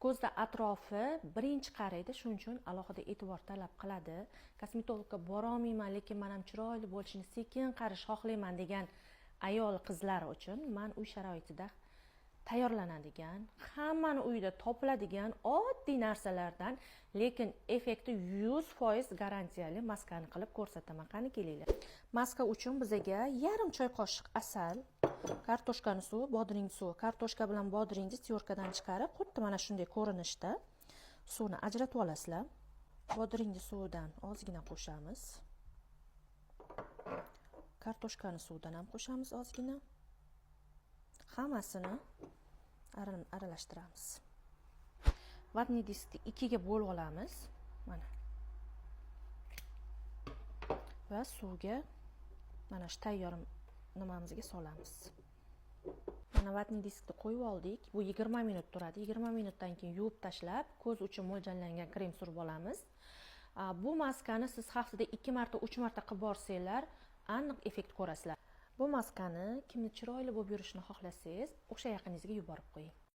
Ko'zda atrofi birinchi qaraydi, shuning uchun alohida e'tibor talab qiladi. Kosmetologga borolmayman, lekin man ham chiroyli bo'lishini, sekin qarish xohlayman degan ayol qizlar uchun man uy sharoitida tayyorlanadigan, hammani uyida topiladigan oddiy narsalardan, lekin effekti 100% garantiyali maskani qilib ko'rsataman. Qani, kelinglar. Maska uchun bizaga yarim choy qoshiq asal, kartoshkani suvi, bodring suvi. Kartoshka bilan bodringni тёрка dan chiqarib, xuddi mana shunday ko'rinishda suvni ajratib olasizlar. Bodringni suvidan ozgina qo'shamiz, kartoshkani suvidan ham qo'shamiz ozgina. Hammasini aralashtiramiz. Ватный diskni ikkiga bo'lib olamiz mana va suvga, mana shu tayyor nimamizga solamiz. Mana, ватный diskni qo'yib oldik. Bu 20 minut turadi. 20 minutdan keyin yuvib tashlab, ko'z uchun mo'ljallangan krem surib olamiz. Bu maskani siz haftada ikki marta, uch marta qilib borsanglar, aniq effekt ko'rasizlar. Bu maskani kimni chiroyli bo'lib yurishini xohlasangiz, o'sha yaqiningizga yuborib qo'ying.